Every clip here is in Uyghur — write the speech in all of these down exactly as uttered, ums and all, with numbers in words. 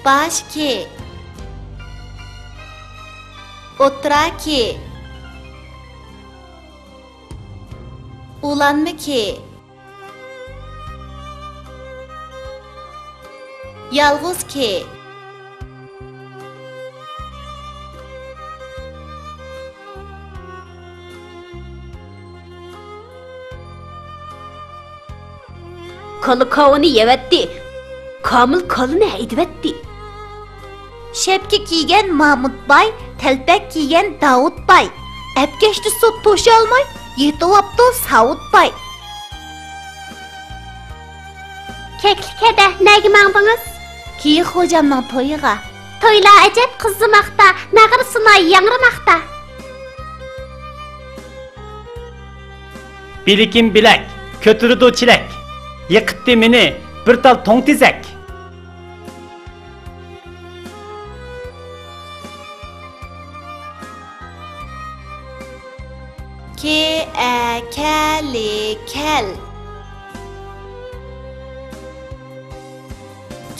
باش كى. ئوتتۇرا كى. ئۇلانما كى. يالغۇز كى. كالا كاۋىنى يەۋەتتى. كامىل كالىنى ھەيدىۋەتتى. شەپكە كىيگەن مامۇت باي، تەلپەك كىيگەن داۋۇت باي. ئەپكەشتە سوت توشالماي، يېتىۋاپتۇ ساۋۇت باي. كەكلىك ھەدە، نەگە ماڭدىڭىز؟ كېيىك خوجامنىڭ تويىغا. تويلار ئەجەب قىزىماقتا، ناغرا سۇناي ياڭرىماقتا. بىلىكىم بىلەك، كۆتۈرىدۇ چېلەك. يىقىتتى مېنى بىر تال توڭ تېزەك. كې، ئە، كە، لې، كەل.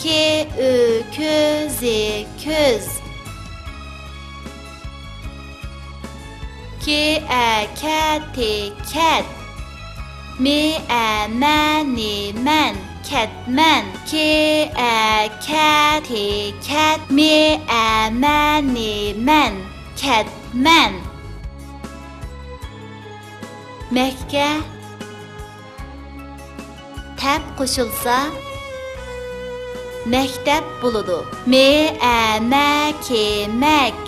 كې، ئۆ، كۆ، زې، كۆز. كې، ئە، كە، تې، كەت. مې، ئە، مە، نې، مەن، كەتمەن. كې، ئە، كە، تې، كەت. مې، ئە، مە، نې، مەن، كەتمەن. مەككە. تەپ قوشۇلسا، مەكتەپ بولىدۇ. مې، ئە، مە، كې، مەك.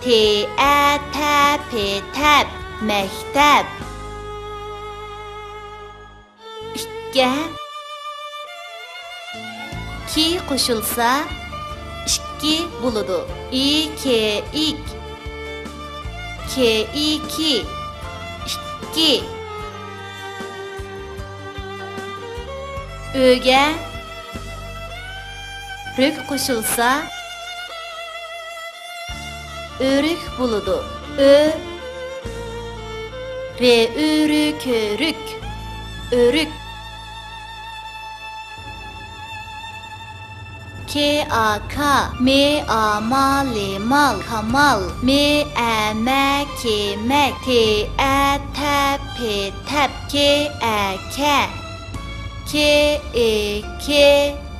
تې، ئە، تە، پې، تەپ. مەكتەپ. ئىككە. كى قوشۇلسا، ئىككى بولىدۇ. ئى، كې، ئىك. كې، ئى، كى. ئىككى. ئۆگە رۆك قوشۇلسا، ئۆرۈك بولىدۇ. ئۆ، رې، ئۆ، رۆ، كۆ، رۈك. ئۆرۈك. كې، ئا، كا. مې، ئا، ما، لې، مال. كامال. مې، ئە، مە، كې، مەك. تې، ئە، تە، پې، تەپ. كې، ئە، كە. كې، ئې، كې.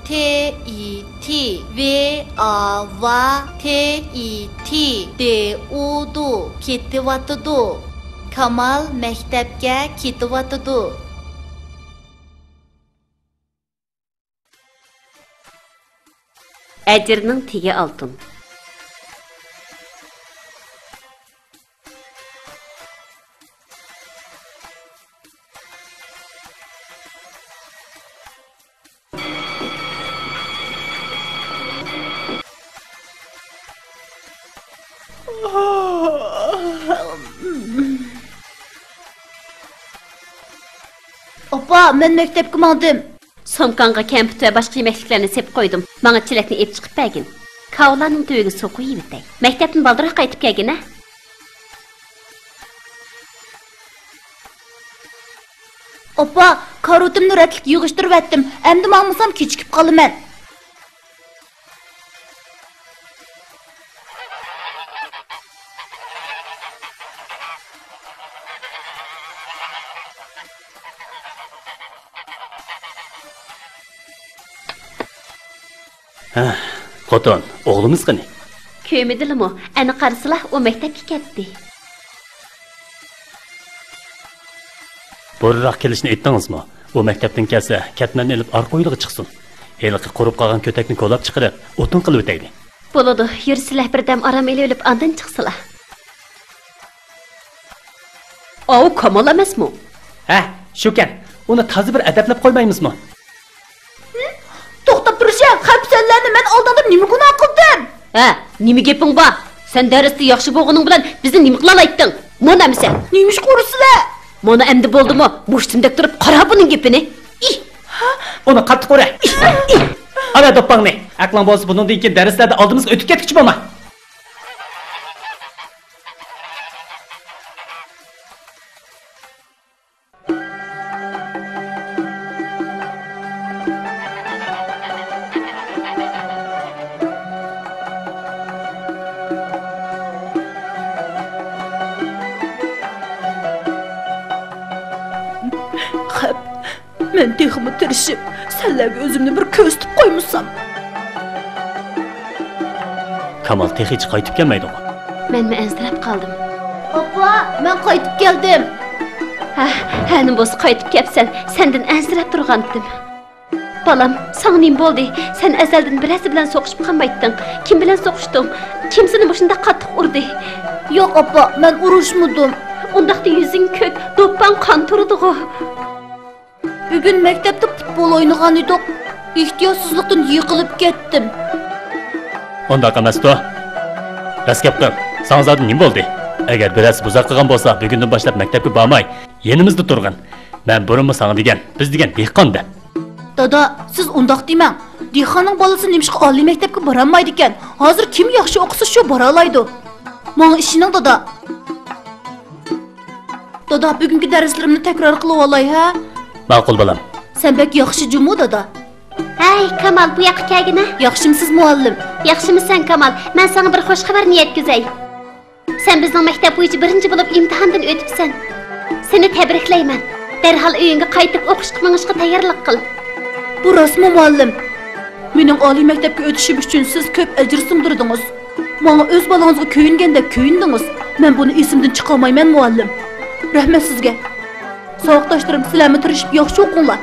تې، ئى، تى. ۋې، ئا، ۋا. تې، ئى، تى. دې، ئۇ، دۇ. كېتىۋاتىدۇ. كامال مەكتەپكە كېتىۋاتىدۇ. ئەجىرنىڭ تېگى ئالتۇن. ئاپا، مەن مەكتەپكە ماڭدىم. سومكاڭغا كەمپۈت ۋە باشقا يېمەكلىكلەرنى سېپىپ قويدۇم. ماڭا چېلەكنى ئېلىپ چىقىپ بەرگىن. كاۋىلارنىڭ تۈۋىگە سۇ قۇيۇۋېتەي. مەكتەپتىن بالدۇرراق قايتىپ كەلگىن، ھە؟ ئاپا، كارىۋىتىمنى رەتلىك يىغىشتۇرۇۋەتتىم. ئەمدى ماڭمىسام كېچىكىپ قالىمەن. ھە، خوتۇن، ئوغلىمىز قېنى؟ كۆرمىدىلىمۇ؟ ئەنە قارىسىلا، ئۇ مەكتەپكە كەتتى. بۇرۇنراق كېلىشنى ئېيتتىڭىزمۇ؟ ئۇ مەكتەپتىن كەلسە، كەتمەننى ئېلىپ ئارقا ھويلىغا چىقسۇن. ھېلىقى قۇرۇپ قالغان كۆتەكنى كولاپ چىقىرىپ، ئوتۇن قىلىۋېتەيلى. بولىدۇ، يۈرسىلە، بىردەم ئارام ئېلىۋېلىپ ئاندىن چىقسىلا. ئاۋۇ كامال ئەمەسمۇ؟ ھە، شۇكەن. ئۇنى تازا بىر ئەدەپلەپ قويمايمىزمۇ؟ توختاپ تۇرۇشە، خەپ سەنلەرنى مەن ئالدىڭدا نېمە گۇناھ قىلدىم؟ ھە، نېمە گېپىڭ بار؟ سەن دەرستە ياخشى بولغىنىڭ بىلەن بىزنى نېمە قىلالايتتىڭ؟ مانا ئەمىسە. نېمىشقا ئۇرىسىلە؟ مانا ئەمدى بولدىمۇ؟ مۇشتۇمدەك تۇرۇپ قارا بۇنىڭ گېپىنى. ئىھ! ئۇنى قاتتىق ئۇرە. ئىھ! ئىھ! ئاۋە دوپپاڭنى. ئەقلىڭ بولسا بۇنىڭدىن كېيىن دەرسلەردە ئالدىمىزغا ئۆتۈپ كەتكۈچى بولما. خەپ، مەن تېخىمۇ تىرىشىپ، سەنلەرگە ئۆزۈمنى بىر كۆرسىتىپ قويمىسام. كامال تېخىچە قايتىپ كەلمەيدىغۇ؟ مەنمۇ ئەنسىرەپ قالدىم. ئاپا، مەن قايتىپ كەلدىم. ھە، ھە، نېمە بولسا قايتىپ كەپسەن. سەندىن ئەنسىرەپ تۇرغانتىم. بالام، ساڭا نېمە بولدى؟ سەن ئەزەلدىن بىرەرسى بىلەن سوقۇشۇپ قالمايتتىڭ. كىم بىلەن سوقۇشتۇڭ؟ كىم سېنى مۇشۇنداق قاتتىق ئۇردى؟ ياق، ئاپا، مەن ئۇرۇشمىدىم. ئۇنداقتا يۈزۈڭ كۆك، دوپپاڭ قان تۇرىدىغۇ. بۈگۈن مەكتەپتە پۇتبول ئوينىغان ئىدۇق. ئېھتىياتسىزلىقتىن يىقىلىپ كەتتىم. ئۇنداق ئەمەستۇ. راست گەپ قىل. ساڭا زادى نېمە بولدى؟ ئەگەر بىرەرسى بۇزار قىلغان بولسا، بۈگۈندىن باشلاپ مەكتەپكە بارماي، يېنىمىزدا تۇرغىن. مەن بۇرۇنمۇ ساڭا دېگەن، بىز دېگەن دېھقان دەپ. دادا، سىز ئۇنداق دېمەڭ. دېھقاننىڭ بالىسى نېمىشقا ئالىي مەكتەپكە بارالمايدىكەن؟ ھازىر كىم ياخشى ئوقۇسا، شۇ بارالايدۇ. ماڭا ئىشىنىڭ، دادا. دادا، بۈگۈنكى دەرسلىرىمنى تەكرار قىلىۋالاي، ھە؟ ماقۇل، بالام. سەن بەك ياخشى جۇمۇ، دادا. ھەي، كامال، بۇ ياققا كەلگىنە. ياخشىمسىز، مۇئەللىم؟ ياخشىمىسەن، كامال؟ مەن ساڭا بىر خوش خەۋەرنى يەتكۈزەي. سەن بىزنىڭ مەكتەپ بويىچە بىرىنچى بولۇپ ئىمتىھاندىن ئۆتۈپسەن. سېنى تەبرىكلەيمەن. دەرھال ئۆيۈڭگە قايتىپ، ئوقۇشقا مېڭىشقا تەييارلىق قىل. بۇ راستمۇ، مۇئەللىم؟ مېنىڭ ئالىي مەكتەپكە ئۆتۈشۈم ئۈچۈن سىز كۆپ ئەجىر سىڭدۈردىڭىز. ماڭا ئۆز بالىڭىزغا كۆيۈنگەندەك كۆيۈندىڭىز. مەن بۇنى ئېسىمدىن چىقارمايمەن، مۇئەللىم. رەھمەت سىزگە. ساۋاقداشلىرىم، سىلەرمۇ تىرىشىپ ياخشى ئوقۇڭلار.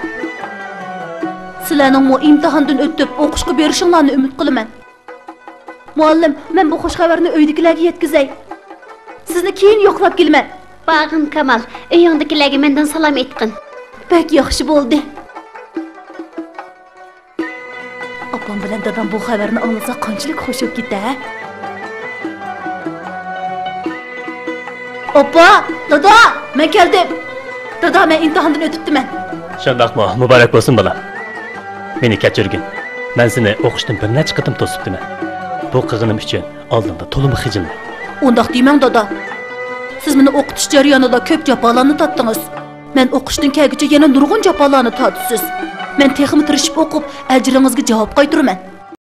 سىلەرنىڭمۇ ئىمتىھاندىن ئۆتۈپ، ئوقۇشقا بېرىشىڭلارنى ئۈمىد قىلىمەن. مۇئەللىم، مەن بۇ خۇش خەۋەرنى ئۆيدىكىلەرگە يەتكۈزەي. سىزنى كېيىن يوقلاپ كېلىمەن. بارغىن، كامال، ئۆيۈڭدىكىلەرگە مەندىن سالام ئېيتقىن. بەك ياخشى بولدى. ئاپام بىلەن دادام بۇ خەۋەرنى ئاڭلىسا قانچىلىك خۇش بولۇپ كېتە، ھە؟ ئاپا، دادا، مەن كەلدىم. دادا، مەن ئىمتىھاندىن ئۆتۈپتىمەن. شۇنداقمۇ؟ مۇبارەك بولسۇن، بالام. مېنى كەچۈرگىن. مەن سېنى ئوقۇشتىن بىر نەچچە قېتىم توسۇپتىمەن. بۇ قىلغىنىم ئۈچۈن ئالدىڭدا تولىمۇ خىجىلمەن. ئۇنداق دېمەڭ، دادا. سىز مېنى ئوقۇتۇش جەريانىدا كۆپ جاپالارنى تارتتىڭىز. مەن ئوقۇشتىن كەلگۈچە يەنە نۇرغۇن جاپالارنى تارتىسىز. مەن تېخىمۇ تىرىشىپ ئوقۇپ، ئەجرىڭىزگە جاۋاب قايتۇرىمەن.